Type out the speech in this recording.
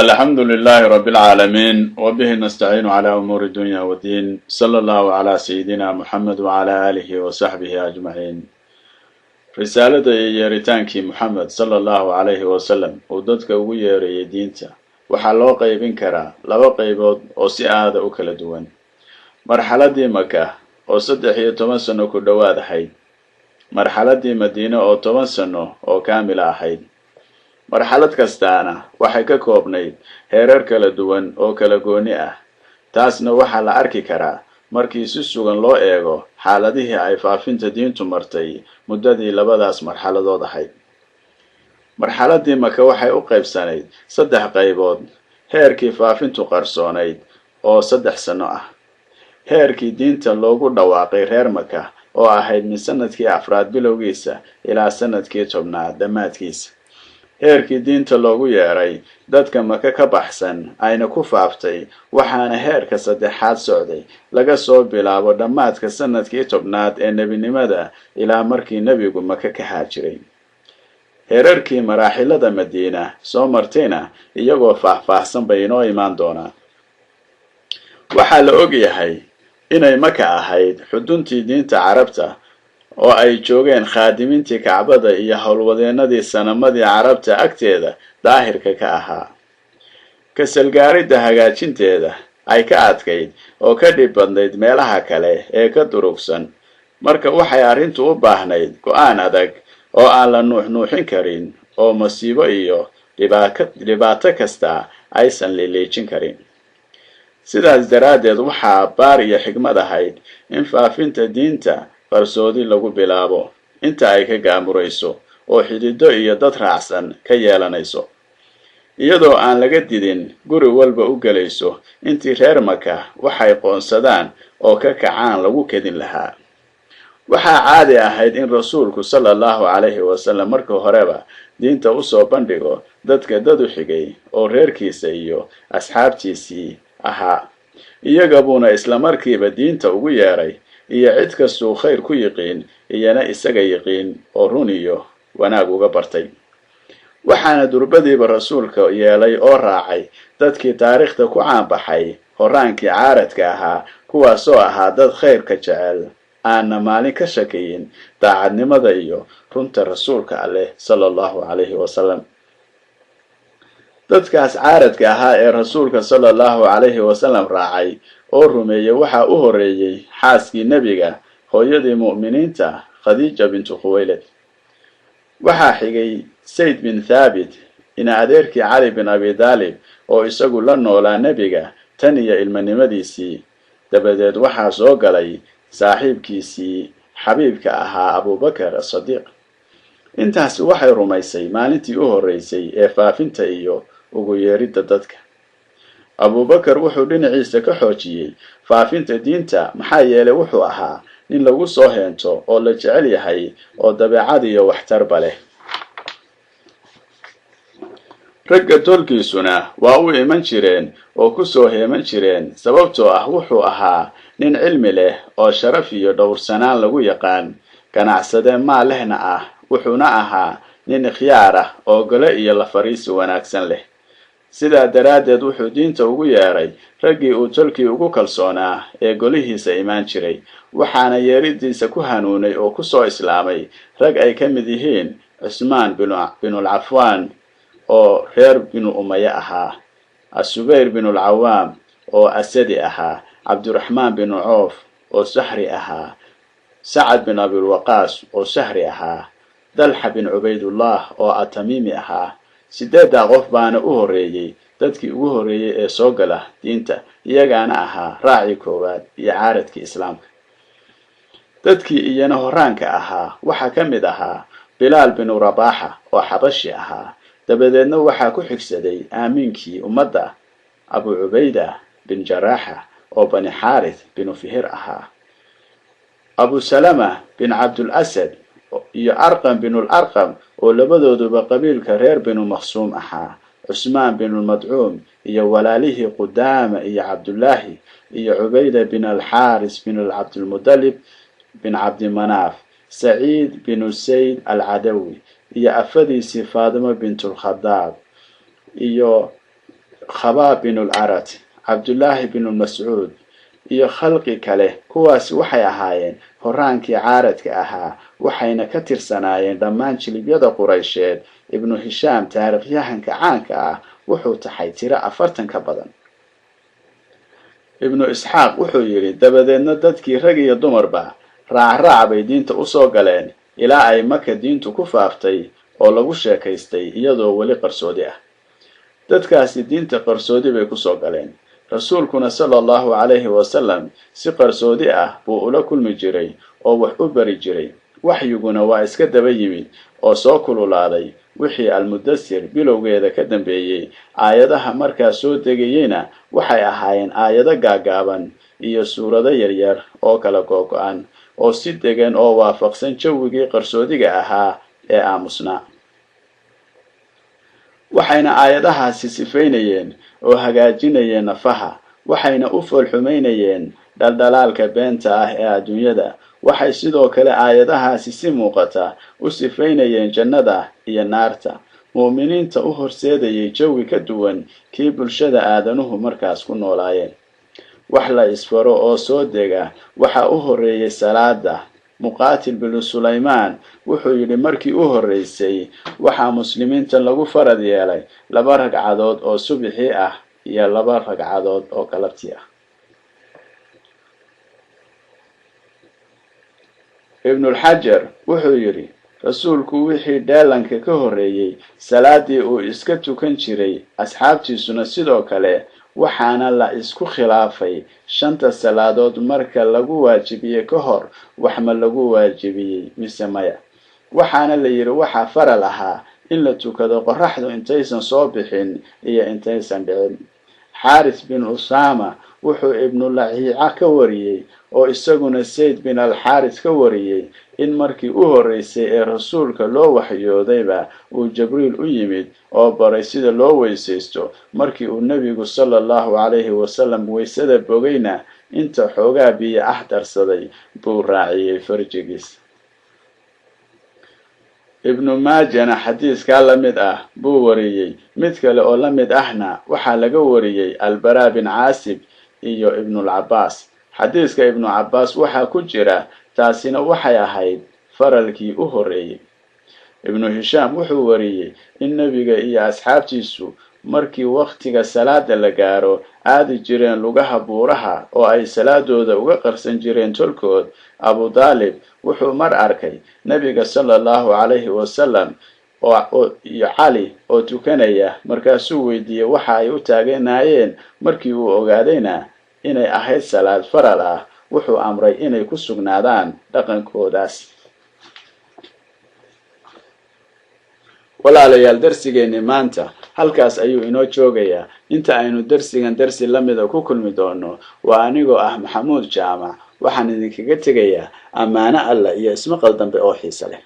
Alxamdu لlh rb العaalamiin wbih nastaciin عlى umuuri dunya wdiin, slى اllahu عlى sayidina Muxamed wعlى alihi وsaxbihi ajmaciin. Risaalada iyo yeeritaankii Moxamed sala Allahu calayhi wasalam uu dadka ugu yeerayay diinta waxaa loo qaybin karaa laba qaybood oo si aada u kala duwan: marxaladii Maka oo 13 sano ku dhowaad ahayd, marxaladii Madiine oo 10 sano oo kaamila ahayd. Marxalad kastaana waxay ka koobnayd heerar kala duwan oo kala gooni ah. Taasna waxaa la arki karaa markii si sugan loo eego xaaladihii ay faafinta diintu martay muddadii labadaas marxaladood ahayd. Marxaladii Maka waxay u qaybsanayd saddex qaybood: heerkii faafintu qarsoonayd oo 3 sano ah, heerkii diinta loogu dhawaaqay reer Maka oo ahayd min sanadkii afraad bilowgiisa ilaa sanadkii 10aad dhammaadkiisa, heerkii diinta loogu yeeray dadka Maka ka baxsan ayna ku faaftay. Waxaana heerka saddexaad socday laga soo bilaabo dhammaadka sanadkii 10aad ee nebinimada ilaa markii nebigu Maka ka haajiray. Heerarkii maraaxilada Madiina soo martayna iyagoo faahfaahsan bay inoo imaan doonaan. Waxaa la og yahay inay Maka ahayd xuduntii diinta Carabta oo ay joogeen khaadimiintii Kacbada iyo howlwadeennadii sanamadii Carabta agteeda daahirka ka ahaa. Kasalgaaridda hagaajinteeda ay ka adkayd oo ka dhib badnayd meelaha kale ee ka durugsan. Marka waxay arrintu u baahnayd go-aan adag oo aan la nuuxnuuxin karin oo masiibo iyo dhibaato kasta aysan liliijin karin. Sidaas daraaddeed waxaa baar iyo xigmad ahayd in faafinta diinta qarsoodi lagu bilaabo inta ay ka gaamurayso oo xidido iyo dad raacsan ka yeelanayso, iyadoo aan laga didin guri walba u gelayso, intii reer Maka waxay qoonsadaan oo ka kacaan lagu kedin lahaa. Waxaa caadi ahayd in Rasuulku sala Allahu calayhi wasalam marka horeba diinta usoo bandhigo dadka dad u xigay oo reerkiisa iyo asxaabtiisii ahaa. Iyaga buuna isla markiiba diinta ugu yeeray, iyo cid kastuu khayr ku yiqiin iyana isaga yiqiin oo run iyo wanaag uga bartay. Waxaana durbadiiba Rasuulka yeelay oo raacay dadkii taariikhda ku caanbaxay horaankii caaradka ahaa, kuwaasoo ahaa dad khayrka jecel, aanna maalin ka shakiyin daacadnimada iyo runta Rasuulka Alleh sala Allahu calayhi wasalam. Dadkaas caaradka ahaa ee Rasuulka sala Allahu calayhi wasalam raacay oo rumeeyey waxaa u horreeyey xaaskii nebiga, hooyadii mu'miniinta, Khadiija bintu Khuwaylad. Waxaa xigay Sayd bin Thaabit, ina adeerkii Cali bin Abi Daalib, oo isagu la noolaa nebiga tan iyo ilmanimadiisii. Dabadeed waxaa soo galay saaxiibkiisii xabiibka ahaa, Abubakar Asadiiq. Intaasi waxay rumaysay maalintii u horreysay ee faafinta iyo ugu yeeridda dadka. Abubakar wuxuu dhinaciisa ka xoojiyey faafinta diinta, maxaa yeelay wuxuu ahaa nin lagu soo heento oo la jecel yahay oo dabeecad iyo waxtarba leh. Ragga tolkiisuna waa u iman jireen oo ku soo heeman jireen, sababtoo ah wuxuu ahaa nin cilmi leh oo sharaf iyo dhowrsanaan lagu yaqaan, ganacsade maal lehna ah. Wuxuuna ahaa nin ikhyaar ah oo gole iyo la fariisi wanaagsan leh. Sidaa daraaddeed wuxuu diinta ugu yeeray raggii uu tolkii ugu kalsoonaa ee golihiisa imaan jiray. Waxaana yeeridiisa ku hanuunay oo ku soo islaamay rag ay ka mid yihiin Cusmaan binulcafwaan oo reer Binu Umaye ahaa, Asubayr binulcawaam oo Asadi ahaa, Cabdiraxmaan binu Coof oo Sahri ahaa, Sacad bin Abilwaqaas oo Sahri ahaa, Dalxa bin Cubaydullah oo Atamiimi ahaa. Sideeddaa qof baana u horreeyey dadkii ugu horreeyey ee soo gala diinta, iyagaana ahaa raacii koowaad iyo caaradkii islaamka. Dadkii iyana horaanka ahaa waxaa ka mid ahaa Bilaal binu Rabaaxa oo Xabashi ahaa. Dabadeedna waxaa ku xigsaday aamiinkii ummadda, Abu Cubayda bin Jaraaxa oo Bani Xaarith binu Fihir ahaa, Abu Salama bin Cabdul Asad iyo Arqam binul Arqam oo labadooduba qabiilka reer Binu Maqsuum ahaa, Cusmaan binulmadcuum iyo walaalihii Qudaama iyo Cabdullaahi, iyo Cubayda bin Alxaaris bin Cabdilmudalib bin Cabdimanaaf, Saciid binu Sayd Alcadawi iyo afadiisii Faadimo bintulkhadaab iyo Khabaab bin Lcarat, Cabdullaahi binu Mascuud iyo khalqi kale. Kuwaasi waxay ahaayeen horaankii caaradka ahaa, waxayna ka tirsanaayeen dhammaan jilibyada Quraysheed. Ibnu Hishaam, taariikhyahanka caanka ah, wuxuu taxay tiro 40 ka badan. Ibnu Isxaaq wuxuu yidhi: "Dabadeedna dadkii, rag iyo dumarba, raacraac bay diinta usoo galeen ilaa ay Maka diintu ku faaftay oo lagu sheekaystay iyadoo weli qarsoodi ah." Dadkaasi diinta qarsoodi bay kusoo galeen. Rasuulkuna sala Allahu calayhi wasalam si qarsoodi ah buu ula kulmi jiray oo wax u bari jiray. Waxyiguna waa iska daba yimid oo soo kululaaday wixii Almudasir bilowgeeda ka dambeeyey. Aayadaha markaa soo degayeyna waxay ahaayeen aayado gaagaaban iyo suurado yaryar oo kala googo-an oo si degan oo waafaqsan jawigii qarsoodiga ahaa ee aamusnaa. Waxayna aayadahaasi sifaynayeen oo hagaajinayeen nafaha, waxayna u foolxumaynayeen dhaldhalaalka beenta ah ee adduunyada. Waxay sidoo kale aayadahaasi si muuqata u sifaynayeen jannada iyo naarta, mu'miniinta u horseedayay jawi ka duwan kii bulshada aadanuhu markaas ku noolaayeen. Wax la isfaro oo soo dega waxaa u horreeyey salaada. Muqaatil binu Sulaymaan wuxuu yidhi: "Markii u horreysay waxaa muslimiinta lagu farad yeelay laba ragcadood oo subixii ah iyo laba ragcadood oo galabtii ah." Ibnulxajar wuxuu yidhi: "Rasuulku wixii dheelanka ka horreeyey salaadii uu iska tukan jiray, asxaabtiisuna sidoo kale. Waxaana la isku khilaafay shanta salaadood marka lagu waajibiyey ka hor wax ma lagu waajibiyey mise maya. Waxaana la yidhi waxaa faral ahaa in la tukado qoraxdu intaysan soo bixin iyo intaysan dhicin." Xaaris bin Usaama wuxuu Ibnu Laciica ka wariyey, oo isaguna Sayd bin Alxaaris ka wariyey, in markii u horreysay ee rasuulka loo waxyoodayba uu Jibriil u yimid oo baray sida loo weysaysto. Markii uu nebigu sala Allahu calayhi wasalam weysada bogayna, inta xoogaa biyo ah darsaday buu raaciyey farjigiis. Ibnu Maajana xadiiskaa la mid ah buu wariyey. Mid kale oo la mid ahna waxaa laga wariyey Albaraa bin Caasib iyo Ibnulcabaas. Xadiiska Ibnu Cabbaas waxaa ku jira: "Taasina waxay ahayd faralkii u horreeyey." Ibnu Hishaam wuxuu wariyey in nebiga iyo asxaabtiisu markii wakhtiga salaada la gaaro aadi jireen lugaha buuraha oo ay salaadooda uga qarsan jireen tolkood. Abu Daalib wuxuu mar arkay nebiga sala Allahu calayhi wasalam iyo Cali oo tukanaya, markaasuu weydiiyey waxa ay u taaganaayeen. Markii uu ogaadayna inay ahayd salaad faral ah, wuxuu amray inay ku sugnaadaan dhaqankoodaas. Walaalayaal, darsigeenni maanta halkaas ayuu inoo joogayaa. Inta aynu darsigan darsi lamida ku kulmi doono, waa anigoo ah Maxamuud Jaamac, waxaan idinkaga tegayaa ammaano Allah iyo ismaqal dambe oo xiise leh.